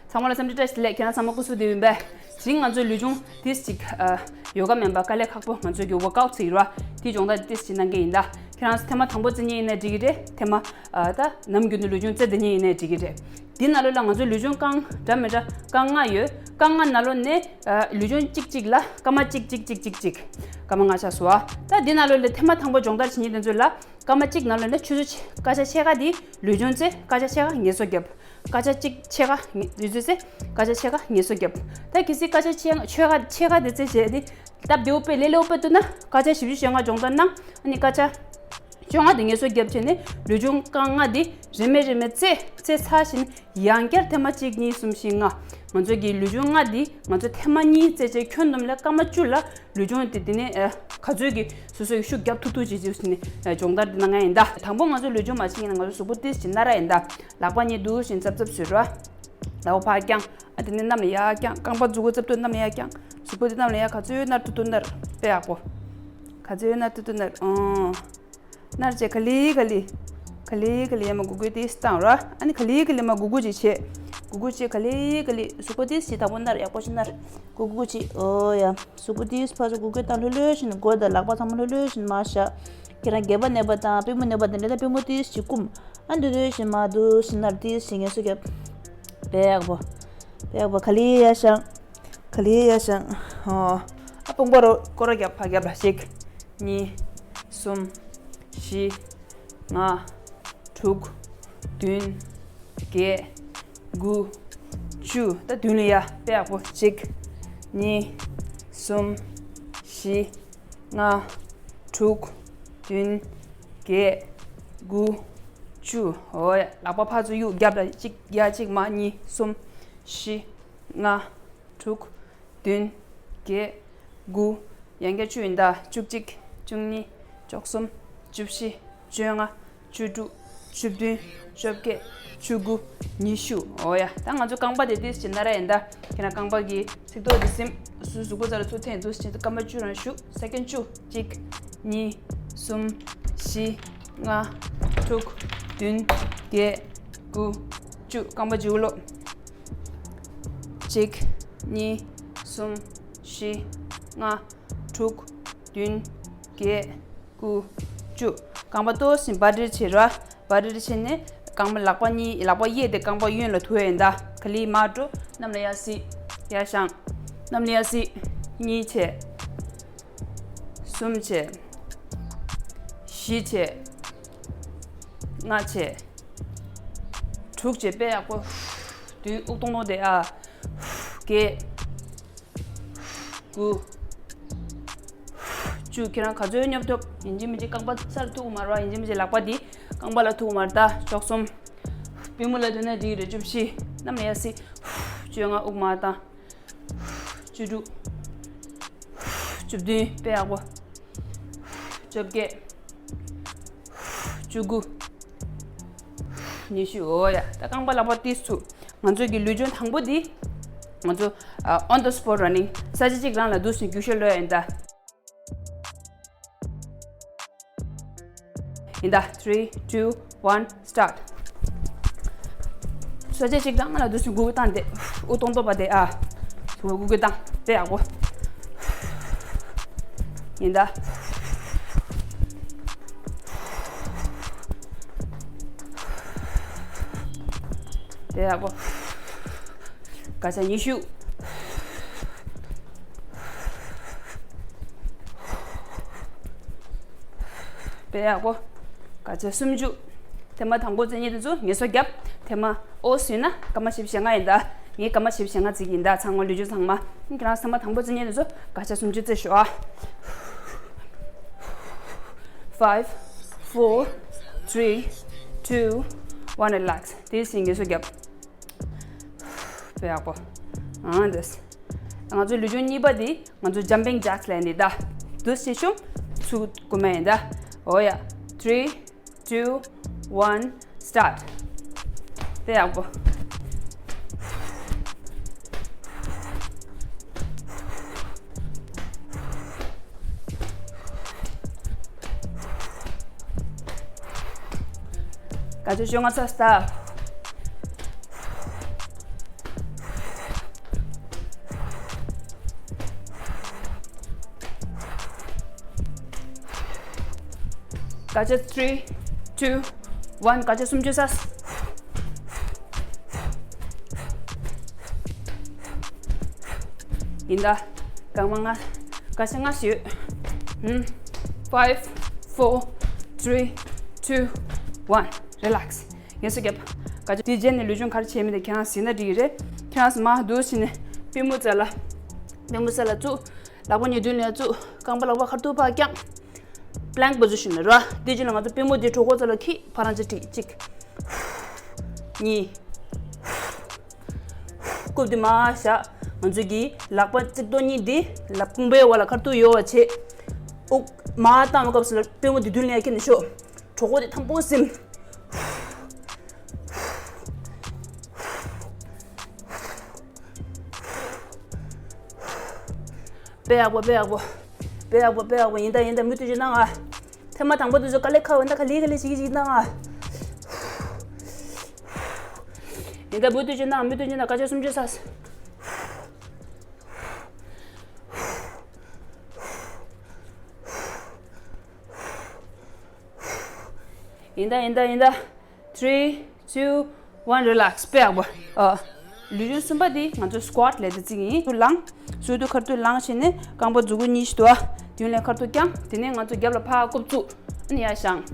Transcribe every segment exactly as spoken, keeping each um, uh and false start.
ཚང་མ་ལ་འཚམས་འདྲི་བཀྲ་ཤིས་བདེ་ལེགས། ཁྱེད་རང་ཚང་མ་སྐུ་གཟུགས་བདེ་པོ་ཡིན་པས། དེ་རིང་ང་ཚོའི་ལུས་སྦྱོང་ཏིས་ཅིག་ཨ། ཡོ་ག་མིན་པ་དཀའ་ལས་ཁག་པོ། ང་ཚོའི་གི་ཝོག་ཨའུཊ་ཟེར་གྱི་རེད་བ། དེ་སྦྱོང་བརྡར་ཏིས་ཅིག་གནང་གི་ཡིན་ད། ཁྱེད་རང་ཚོ་ཐེངས་མ་དང་པོ་རྩེ་མཁན་ཡིན་ན་འགྲིག་གི་རེད། ཐེངས་མ་ཨ། ད་ནམ་རྒྱུན་དུ་ལུས་སྦྱོང་རྩེ་བསྡད་མཁན་ཡིན་ན་འགྲིག་གི་རེད། འདི་ནང་ལོགས་ལ་ང་ཚོའི་ལུས་སྦྱོང་རྐང་འདྲ་མི་འདྲ་རྐང་ལྔ་ཡོད། རྐང་ལྔ་ནང་ལོགས་ནས་ཨ། ལུས་སྦྱོང་གཅིག་གཅིག་ལ་སྐར་མ་གཅིག་གཅིག་གཅིག་གཅིག་གཅིག་སྐར་མ་ལྔ་ཆགས་སོང་ཨ། ད་འདི་ནང་ལོགས་ལ་ཐེངས་མ་དང་པོ་སྦྱོང་བརྡར་བྱེད་མཁན་དེ་ཚོ་ལ་སྐར་མ་གཅིག་ནང་ལོགས་ནས་ཆུ་ཚོད་ཕྱེད་སྐར་ཆ་ཕྱེད་ཀ་དེ་ལུས་སྦྱོང་རྩེ། སྐར་ཆ་ཕྱེད་ཀ་ངལ་གསོ་རྒྱབ། སྐར་ཆ་གཅིག་ཕྱེད་ཀ་ངལ་ལུས་སྦྱོང་རྩེ། སྐར་ཆ་ཕྱེད་ཀ་ངལ་གསོ་རྒྱབ། ད་གལ་སྲིད་སྐར་ཆ་ཕྱེད་ཕྱེད་ཀ་ཕྱེད་ཀ་དེ་རྩེ་བྱས་ཏེ་སྟབས་བདེ་པོ་དཔེ་ལས་སླ་པོ་དཔེ་བཏུབ་ན་སྐར་ཆ་བཞི་བཅུ་ཞེ་ལྔ་སྦྱོང་བརྡར་གནང་། ཨ་ནི་སྐར་ཆ་བཅོ་ལྔ་དེ་ངལ་གསོ་རྒྱབ་བྱས་ནས་ལུས་སྦྱོང་རྐང་ལྔ་དེ་རེ་མེད་རེ་མེད་རྩེ། རྩེ་ཚར་བཞིན་ཡང་བསྐྱར་ཐེངས་མ་གཅིག་གཉིས་གསུམ་བཞི་ལྔ། ང་ཚོ་གི་ལུས་སྦྱོང་ལྔ་འདི་ང་ཚོ་ཐེངས་མ་གཉིས་རྩེ་བྱས་ཁྱོན་བསྡོམས་ལ་སྐར་མ་བཅུ་ལ་ལུས་སྦྱོང་དེ། དེ་ནས་ཨ། ག་ཚོད་ཀྱི་སོ་སོ་ཡི་ཤུགས་རྒྱབ་ཐུབ་ཐུབ་བྱེད་ཅེས་ནས་ཨ། སྦྱོང་བརྡར་འདི་གནང་ཡ་ཡིན་ད། དང་པོ་ང་ཚོ་ལུས་སྦྱོང་མ་བྱེད་ཀྱི་ན་ང་ཚོ་གཟུགས་པོ་ཏིས་ཅིག་ན་ར་ཡིན་ད། ལག་པ་གཉིས་འདུག་བཞིན་ཙབ་ཙབ་བཟོས་ར། ལག་པ་ཕར་བརྐྱངས། ཨ། དེ་ནས་གནམ་ལ་ཡར་བརྐྱངས། རྐང་པ་མཛུབ་གུ་ཙབ་ཏུ་གནམ་ལ་ཡར་བརྐྱངས། གཟུགས་པོ་དེ་གནམ་ལ་ཡར་ག་ཚོད་ཡོད་ན་ཏུ་ཏུ་ནར། དཔེ་ཡག་པོ། ག་ཚོད་ཡོད་ན་ཏུ་ཏུ་ནར། ཨང་། ནར་བྱས་ག་ལེ་ག་ལེ། ག་ལེ་ག་ལེ་ཡར་མར་གུག་གུག་ཏིས་བཏང་ར། ཨ་ནི་ག་ལེ་ག་ལེ་མར་གུག་གུག་ཅིག་བྱས། གུག་གུག་བྱས་ག་ལེ་ག་ལེ། གཟུགས་པོ་ཏིས་ཅིག་དང་པོ་ནར། ཡག་པོ་ཞིག་ནར། གུག་གུག་ཅིག་ཨོ་ཡ། གཟུགས་པོ་ཏིས་ཕར་ཚུར་གུག་གུག་བཏང་། ལྷོད་ལྷོད་བཞིན་མགོ་དང་ལག་པ་ཚང་མ་ལྷོད་ལྷོད་བཞིན་མར་བཞག་ཁྱེད་རང་སྒལ་པ་མནན་པ་དང་པུས་མོ་མནན་པ་དེ་འདྲ་དང་། པུས་མོ་ཏིས་ཅིག་བསྐུམ། ཨ། འདུག་འདུག་བཞིན་མར་འདུག་བཞིན་ནར་ཏིས་ཅིག་ངལ་གསོ་རྒྱབ། དཔེ་ཡག་པོ། དཔེ་ཡག་པོ། ག་ལེ་ཡར་བཞེངས། ག་ལེ་ཡར་བཞེངས། ཨོ། ཨ། དཔུང་པ་རོ་སྐོར་ར་རྒྱབ། ཕར་རྒྱབ་ར། གཅིག་གཉིས། གསུམ། བཞི། ལྔ། དྲུག་བདུན། བརྒྱད། དགུ། བཅུ། ད་མདུན་ལ་ཡར། དཔེ་ཡག་པོ། གཅིག་གཉིས། གསུམ། བཞི། ལྔ། དྲུག་བདུན། བརྒྱད། དགུ། བཅུ། ཨོ་ཡ། ལག་པ་ཕར་ཚུར་གཡུག། རྒྱབ་ལ་གཅིག་ཡར་གཅིག་མར། གཉིས། གསུམ། བཞི། ལྔ། དྲུག་བདུན། བརྒྱད། དགུ། ཡང་བསྐྱར་བཅུ་ཡིན་ད། བཅུ་གཅིག་བཅུ་གཉིས། བཅུ་གསུམ། བཅུ་བཞི། བཅོ་ལྔ། བཅུ་དྲུག་བཅུ་བདུན། བཅོ་བརྒྱད། བཅུ་དགུ། ཉི་ཤུ། ཨོ་ཡ། ད་ང་ཚོ་རྐང་པ་དེ་ཏིས་ཅིག་ན་ར་ཡིན་ད། ཁྱེད་རང་རྐང་པ་གི་ཚིགས་ཐོག་དེ་ཟིམ། སུ་གཟུགས་པོ་རྩ་ལ་ཚུར་འཐེན། འདུག་སེ་བྱས་ཏེ་རྐང་པ་བཅུ་རང་བཞུགས། སེ་ཀེན་བཅུ། གཅིག་གཉིས། གསུམ། བཞི། ལྔ། དྲུག་བདུན། བརྒྱད། དགུ། བཅུ། རྐང་པ་མཇུག་ལོག་གཅིག་གཉིས། གསུམ། བཞི། ལྔ། དྲུག་བདུན། བརྒྱད། དགུ། བཅུ། རྐང་པ་ཏོག་ཙམ་བར་སྒྲིལ་བྱེད་ར། བར་སྒྲིལ་བྱས་ནས་རྐང་པ་ལག་པ་གཉིས། ལག་པ་གཡས་དེ་རྐང་པ་གཡོན་ལ་ཐུག་ཡ་ཡིན་ད། ག་ལེ་མར་འགྲོ། གནམ་ལ་ཡར་གཟིགས། ཡར་བཞེངས། གནམ་ལ་ཡར་གཟིགས། གཉིས་བྱས། གསུམ་བྱས། བཞི་བྱས། ལྔ་བྱས། དྲུག་བྱས། དཔེ་ཡག་པོ། བདུན། དབུགས་གཏོང་གཏོང་དེ་ཨ། བརྒྱད། དགུ། བཅུ། ཁྱེད་རང་ག་ཚོད་སྙོབ་ཐུབ། ཡིན་གཅིག་མིན་གཅིག་རྐང་པ་སར་ཐུག་མ་རེད་བ། ཡིན་གཅིག་མིན་གཅིག་ལག་པ་འདི་རྐང་པ་ལ་ཐུག་མ་རེད་ད། བཅུ་གསུམ། པུས་མོ་ལ་ཐུག་ན་འགྲིག་རེད། བཅུ་བཞི། གནམ་ལ་ཡར་གཟིགས། བཅོ་ལྔ། དབུགས་མར་བཏང་། བཅུ་དྲུག་བཅུ་བདུན། དཔེ་ཡག་པོ། བཅོ་བརྒྱད། བཅུ་དགུ། ཉི་ཤུ། འོ་ཡ། ད་རྐང་པ་ལག་པ་ཏིས་ཚུགས། ང་ཚོ་གི་ལུས་སྦྱོང་དང་པོ་འདི་ང་ཚོ་ཨ། on the spot running། ས་ཆ་གཅིག་རང་ལ་འདུག་སེ་རྒྱུག་ཤར་གློད་ཡ་ཡིན་ད། ཡིན་ད། three, two, one, start། ས་ཆ་གཅིག་རང་ལ་འདུག་སེ་གུག་གུག་བཏང་སྟེ། དབུགས་གཏོང་གཏོང་བ་དེ་ཨ། གུག་གུག་བཏང་། དཔེ་ཡག་པོ། ཡིན་ད། དཔེ་ཡག་པོ། སྐར་ཆ་ཉི་ཤུ། དཔེ་ཡག་པོ། སྐར་ཆ་སུམ་ཅུ། ཐེངས་མ་དང་པོ་རྩེ་མཁན་དེ་ཚོ་ངལ་གསོ་རྒྱབ། ཐེངས་མ་ཨོ་ཟིན་ན་སྐར་མ་བཞི་བཅུ་ཞེ་ལྔ་ཡིན་ད། ངས་སྐར་མ་བཞི་བཅུ་ཞེ་ལྔ་བརྩི་གི་ཡིན་ད། ཚང་མ་ལུས་སྦྱོང་ཚང་མ། ཁྱེད་རང་ཚང་མ་དང་པོ་རྩེ་མཁན་དེ་ཚོ་སྐར་ཆ་སུམ་ཅུ་རྩེ་ཤོག་ཨ། Five, four, three, two, one, relax། དེའི་ཚེ་ངལ་གསོ་རྒྱབ། དཔེ་ཡག་པོ། ཨང་། འདི། ང་ཚོའི་ལུས་སྦྱོང་གཉིས་པ་འདི་ང་ཚོ་jumping jacks ལབ་ནི་ད། འདུག་སེ་ཤོག་ཚུགས་དགོས་མ་ཡིན་ད། འོ་ཡ། Three, two, one, start། དཔེ་ཡག་པོ། སྐར་ཆ་བཅོ་ལྔ་ཚར་ད། བརྒྱ་ཆ་three, two, one། བརྒྱ་ཆ་སུམ་ཅུ་ཚར། ཡིན་ད། རྐང་པ་ལྔ། བརྒྱ་ཆ་ལྔ་ཞིག་ཡོད། ཧུམ། Five, four, three, two, one། Relax། ངལ་གསོ་རྒྱབ། བརྒྱ་ཆ། དེའི་རྗེས་ནས་ལུས་སྦྱོང་ག་རེ་བྱས་མིན་དེ་ཁྱེད་རང་གཟིགས་ན་འགྲིག་གི་རེད། ཁྱེད་རང་མར་འདུག་བྱས་ནས་པུས་མོ་རྩེ་ལ། པུས་མོ་རྩེ་ལ་བཙུགས། ལག་པ་གཉིས་མདུན་ལ་བཙུགས། རྐང་པ་ལག་པ་ཁ་ཐུག་ཕར་བརྐྱངས། Plank position ལ་ར། དེ་རྗེས་ལ་ང་ཚོ་པུས་མོ་འདི་གྲོད་ཁོག་རྩ་ལ་འཁྱེར། ཕར་རང་ཅིག་ཁྲིད། གཅིག་གཉིས། རྐུབ་འདི་མར་བཞག་ང་ཚོ་གི་ལག་པ་གཙིགས་རྡོག་གཉིས་འདི་ལག་པུས་མོའི་འོག་ལ་ཁ་ཐུག་ཡོང་བ་བྱེད། དབུགས་མར་བཏང་བའི་སྐབས་སུ་ལ་པུས་མོ་འདི་མདུན་ལ་ཡར་འཁྱེར་ནས་ཤོག་གྲོད་ཁོག་འདི་དམ་པོ་ཟིམ། དཔེ་ཡག་པོ། དཔེ་ཡག་པོ། དཔེ་ཡག་པོ། དཔེ་ཡག་པོ། ཡིན་ད། ཡིན་ད། མུ་མཐུད་བྱེད་གནང་ཨ། ཐེངས་མ་དང་པོ་དུས་ཚོད་དཀའ་ལས་ཁག་འོན་ད། ག་ལེ་ག་ལེ་བྱེད་ཀྱི་བྱེད་གནང་ཨ། ཡིན་ད། མུ་མཐུད་བྱེད་གནང་། མུ་མཐུད་བྱེད་གནང་། བརྒྱ་ཆ་སུམ་ཅུ་ཚར། ཡིན་ད། ཡིན་ད། ཡིན་ད། Three, two, one, relax. དཔེ་ཡག་པོ། ཨ། ལུས་སྦྱོང་གསུམ་པ་འདི་ང་ཚོ་squat ལབ་དེ་རྩིས་ཡིན། ལངས། ཟུར་དུ་ཁ་ཐུག་ལངས་བྱས་ནས་རྐང་པ་མཛུབ་གུ་གཉིས་ཤིག་འདུག་ཨ། མདུན་ལ་ཁ་ཐུག་བརྐྱངས། དེ་ནས་ང་ཚོ་རྒྱབ་ལ་ཕར་རྐུབ་བཙུགས། ཨ་ནི་ཡར་བཞེངས།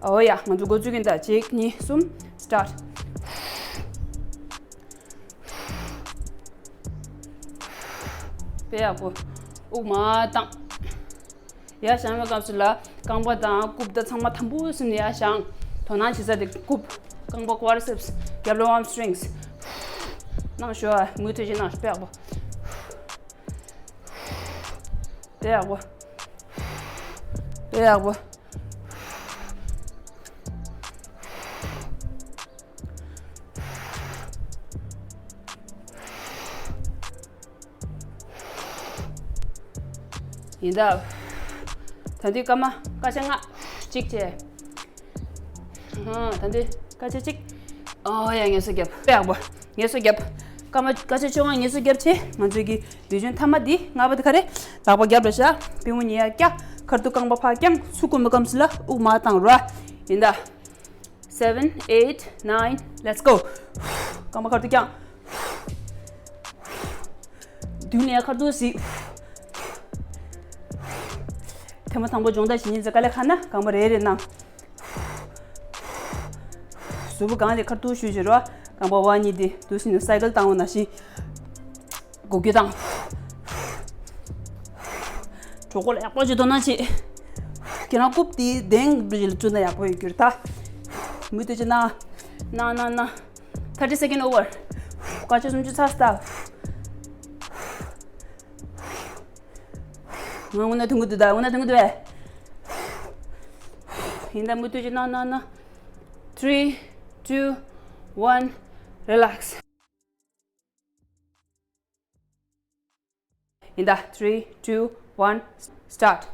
ཨོ་ཡ། ང་ཚོ་འགོ་འཛུགས་ཀྱི་ཡིན་ད། གཅིག་གཉིས། གསུམ། Start། དཔེ་ཡག་པོ། དབུགས་མར་བཏང་། ཡར་བཞེངས་པའི་སྐབས་སུ་ལ་རྐང་པ་དང་རྐུབ་དང་ཚང་མ་དམ་པོ་ཟིན་ནས་ཡར་བཞེངས། དོ་སྣང་བྱེད་ས་དེ་རྐུབ། རྐང་པ་quadriceps། རྒྱབ་ལ་arm strings། གནང་ཞོག་ཨ། མུ་མཐུད་ཅིག་གནང་ཞོག་དཔེ་ཡག་པོ། དཔེ་ཡག་པོ། དཔེ་ཡག་པོ། ཡིན་ད། ད་དུས་སྐར་མ་སྐར་ཆ་ལྔ། གཅིག་བྱས། ཨ། ད་དུས་སྐར་ཆ་གཅིག་ཨོ་ཡ། ངལ་གསོ་རྒྱབ། དཔེ་ཡག་པོ། ངལ་གསོ་རྒྱབ། སྐར་མ་སྐར་ཆ་བཅོ་ལྔ་ངལ་གསོ་རྒྱབ་བྱས། ང་ཚོའི་གི་ལུས་སྦྱོང་མཐའ་མ་འདི། ལྔ་པ་འདི་ག་རེ། ལག་པ་རྒྱབ་ལ་བཞག་པུས་མོ་གཉིས་ཡར་བཀྱག་ཁ་ཐུག་རྐང་པ་ཕར་བརྐྱངས། ཚུར་རྐུབ་མའི་སྐབས་སུ་ལ་དབུགས་མར་བཏང་རོ། ཡིན་ད། Seven, eight, nine, let's go. རྐང་པ་ཁ་ཐུག་བརྐྱངས། མདུན་ནས་ཁ་ཐུག་གཟིགས། ཐེངས་མ་དང་པོ་སྦྱོང་བརྡར་བྱེད་མཁན་ཚོ་དཀའ་ལས་ཁག་ན་རྐང་པ་རེ་རེ་གནང་། གཟུགས་པོ་གང་ལ་ཁ་ཐུག་ཞུ་བྱེད་རོགས། རྐང་པ་བ་གཉིས་དེ་འདུག་སེ་ནས་སའི་ཀལ་བཏང་བ་ནང་བཞིན། འགུལ་སྐྱོད་བཏང་། གྲོད་ཁོག་ལ་ཡག་པོ་ཅིག་དོ་སྣང་བྱེད། ཁྱེད་རང་རྐུབ་དེ་གདན་འདྲ་ཞིག་ལ་བཙུགས་ན་ཡག་པོ་ཡོད་རྒྱུ་རེད་ད། མུ་མཐུད་ཅིག་གནང་། གནང་། གནང་། གནང་། Thirty second over། སྐར་ཆ་སུམ་ཅུ་ཚར་སོང་ད། ང་དངོས་གནས་ཐུང་གི་འདུག་ད། དངོས་གནས་ཐུང་གི་འདུག་པས། ཡིན་ད། མུ་མཐུད་ཅིག་གནང་། གནང་། གནང་། Three, two, one, relax། ཡིན་ད། Three, two, one, start།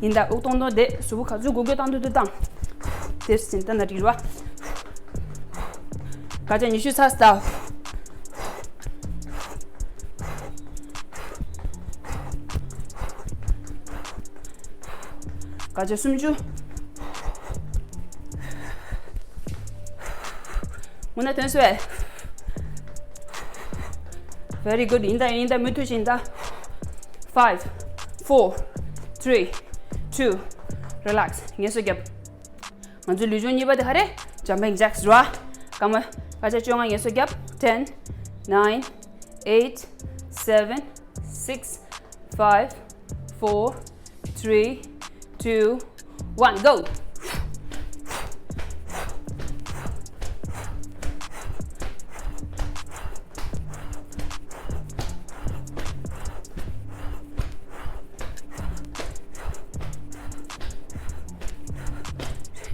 ཡིན་ད། དབུགས་གཏོང་གཏོང་བསྡད། གཟུགས་པོ་ག་ཚོད་འགུལ་སྐྱོད་བཏང་ཐུབ་ཐུབ་བཏང་། དེ་ཟིན་ད་ན་འགྲིག་རེད་པ། སྐར་ཆ་ཉི་ཤུ་ཚར་སོང་ད། སྐར་ཆ་སུམ་ཅུ། དངོས་གནས་ཐོན་སོང་པས། Very good། ཡིན་ད། ཡིན་ད། མུ་མཐུད་བྱེད། ཡིན་ད། Five, four, three, two, relax། ངལ་གསོ་རྒྱབ། ང་ཚོའི་ལུས་སྦྱོང་གཉིས་པ་དེ་ག་རེ། Jumping jacks རེད་པ། སྐར་མ་སྐར་ཆ་བཅོ་ལྔ་ངལ་གསོ་རྒྱབ། Ten, nine, eight, seven, six, five, four, three, two, one, go!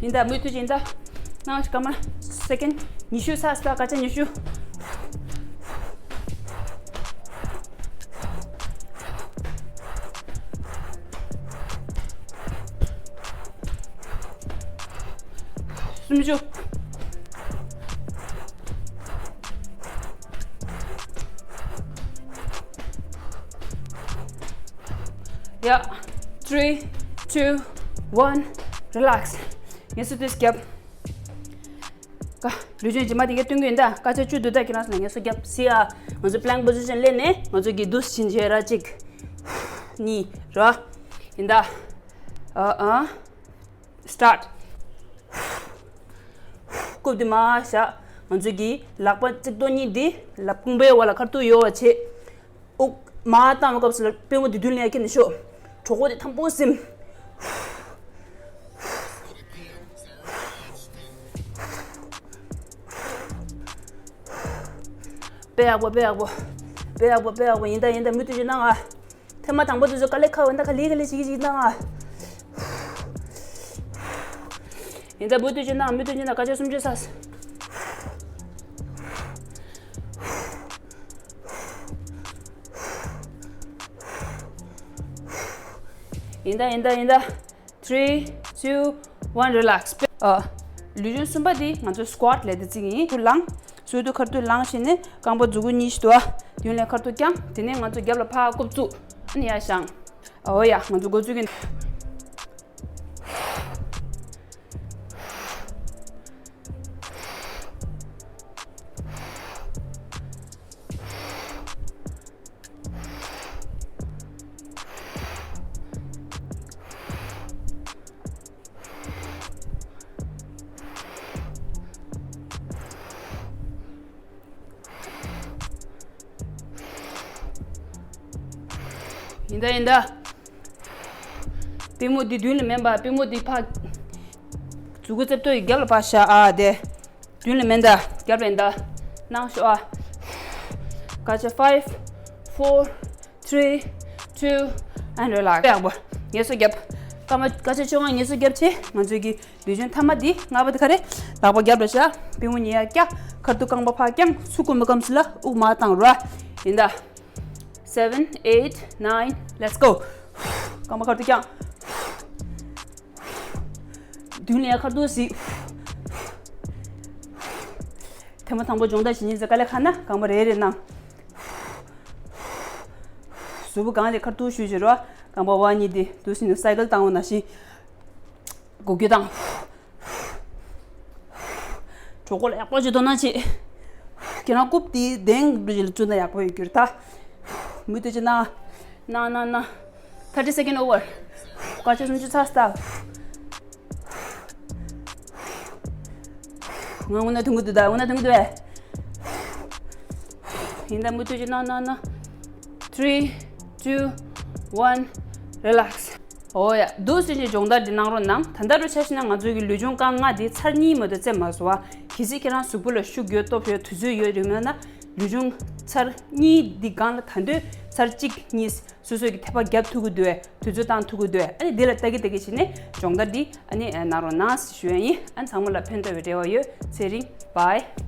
ཡིན་ད། མུ་མཐུད་ཡིན་ད། ནང་སྐར་མ་སེ་ཀེན་ཉི་ཤུ་ཚར་སོང་ད། སྐར་ཆ་ཉི་ཤུ། སུམ་ཅུ། Yeah, three, two, one, relax. ངལ་གསོ་དུས་རྒྱབ། ཀ་ལུས་སྦྱོང་རྗེས་མ་དེ་ག་སྟོན་གྱི་ཡིན་ད། སྐར་ཆ་བཅུ་བསྡུས་ད་ཁྱེད་རང་ཚོ་ལ་ངལ་གསོ་རྒྱབ་སྲིད་ཨ། ང་ཚོ་plank position སླེབས་ནས་ང་ཚོ་གི་དུས་ཕྱིན་བྱས་ར་གཅིག་གཉིས་ར། ཡིན་ད། ཨ་ཨ། Start. རྐུབ་འདི་མར་བཞག་ང་ཚོ་གི་ལག་པ་གཅིག་ཏོ་གཉིས་འདི་ལག་པ་རྐང་པའི་འོག་ལ་ཁ་ཐུག་ཡོད་པ་བྱེད། དབུགས་མར་བཏང་བའི་སྐབས་སུ་ལ་པུས་མོ་འདི་མདུན་ལ་ཡར་ཁྱེར་ནས་ཤོག་གྲོད་ཁོག་འདི་དམ་པོ་ཟིམ། དཔེ་ཡག་པོ། དཔེ་ཡག་པོ། དཔེ་ཡག་པོ། དཔེ་ཡག་པོ། ཡིན་ད་ཡིན་ད། མུ་མཐུད་ཅིག་གནང་ཨ། ཐེངས་མ་དང་པོ་དེ་ཚོ་དཀའ་ལས་ཁག་འོན་ད་ག་ལེ་ག་ལེ་བྱེད་ཀྱི་ཅིག་གནང་ཨ། ཡིན་ད་མུ་མཐུད་ཅིག་གནང་། མུ་མཐུད་ཅིག་གནང་། སྐར་ཆ་སུམ་ཅུ་ཚར། ཡིན་ད་ཡིན་ད་ཡིན་ད། Three, two, one, relax. ཨ། ལུས་སྦྱོང་གསུམ་པ་དེ་ང་ཚོ་squat ལབ་དེ་བརྩི་གི་ཡིན། ཁ་ཐུག་ལངས། ཟུར་དུ་ཁ་ཐུག་ལངས་བྱས་ནས་རྐང་པ་མཛུག་གུ་གཉིས་ཤིག་འདུག་ཨ། མདུན་ལ་ཁ་ཐུག་བརྐྱངས། དེ་ནས་ང་ཚོ་རྒྱབ་ལ་ཕར་རྐུབ་བཙུགས། ཨ་ནི་ཡར་བཞེངས། ཨོ་ཡ། ང་ཚོ་འགོ་བཙུགས་ཀྱི། ཡིན་ད་ཡིན་ད། པུས་མོ་འདི་མདུན་ལ་མེད་པ། པུས་མོ་འདི་ཕར། མཛུ་གུ་རྩེ་ཏོ་ཡི་རྒྱབ་ལ་ཕར་བཞག་ཨ། དེ་མདུན་ལ་མེད་ད། རྒྱབ་ལ་ཡིན་ད། གནང་ཤོག་ཨ། སྐར་ཆ་five, four, three, two, and relax. ཡག་པོ། ངལ་གསོ་རྒྱབ། སྐར་མ་སྐར་ཆ་བཅོ་ལྔ་ངལ་གསོ་རྒྱབ་བྱས། ང་ཚོའི་གི་ལུས་སྦྱོང་མཐའ་མ་འདི། ལྔ་པ་འདི་ག་རེ། ལག་པ་རྒྱབ་ལ་བཞག་པུས་མོ་གཉིས་ཡར་བཀྱག་ཁ་ཐུག་རྐང་པ་ཕར་བརྐྱངས། ཚུར་རྐུབ་མའི་སྐམ་སི་ལ་དབུགས་མར་བཏང་ར། ཡིན་ད། Seven, eight, nine, let's go. རྐང་པ་ཁ་ཐུག་བརྐྱངས། མདུན་ལ་ཡར་ཁ་ཐུག་གཟིགས། ཐེངས་མ་དང་པོ་སྦྱོང་བརྡར་བྱེད་མཁན་ཚོ་དཀའ་ལས་ཁག་ན་རྐང་པ་རེ་རེ་གནང་། གཟུགས་པོ་སྒང་ལ་ཁ་ཐུག་གཞུས་བྱེད་རོགས། རྐང་པ་བ་གཉིས་དེ་དུས་སུ་ནི་སའི་ཀལ་བཏང་བ་ནང་བཞིན། འགུལ་སྐྱོད་བཏང་། གྲོད་ཁོག་ལ་ཡག་པོ་ཅིག་དོ་སྣང་བྱེད། ཁྱེད་རང་རྐུབ་དེ་གདན་འདྲ་ཞིག་ལ་བཙུགས་ན་ཡག་པོ་ཡོད་རྒྱུ་རེད་ད། མུ་མཐུད་ཅིག་གནང་། གནང་གནང་གནང་། Thirty second over. སྐར་ཆ་སུམ་ཅུ་ཚར་སྟབས། ང་དངོས་གནས་ཐུང་གི་འདུག་ད། དངོས་གནས་ཐུང་གི་འདུག་བས། ཡིན་ད། མུ་མཐུད་ཅིག་གནང་གནང་གནང་། Three, two, one, relax. ཨོ་ཡ། འདུག་སེ་ཅིག་སྦྱོང་བརྡར་འདི་གནང་རོགས་གནང་། ད་ལྟ་རུ་ཆ་བཞག་ན་ང་ཚོའི་གི་ལུས་སྦྱོང་རྐང་ལྔ་འདི་ཚར་གཉིས་མ་གཏོགས་རྩེས་མ་སོང་བ། གལ་སྲིད་ཁྱེད་རང་གཟུགས་པོ་ལ་ཤུགས་ཡོད། སྟོབས་ཡོད། དུས་ཚོད་ཡོད་རེད་མོད་ན། ལུས་སྦྱོང་ཚར་གཉིས་འདི་སྒང་ལ་ད་དུང་ཚར་གཅིག་གཉིས་སོ་སོའི་གི་ཐེ་བ་རྒྱབ་ཐུབ་ཀྱི་འདུག་བས། དུས་ཚོད་བཏང་ཐུབ་ཀྱི་འདུག་བས། ཨ་ནི་འདི་ལ་ལྟ་གི་ལྟ་གི་བྱས་ནས་སྦྱོང་བརྡར་འདི་ཨ་ནི་གནང་རོགས་གནང་ཞུ་ཡ་ཡིན། ཨ་ནི་ཚང་མ་ལ་ཕན་ཐོགས་པའི་རེ་བ་ཡོད། ཚེ་རིང་། Bye.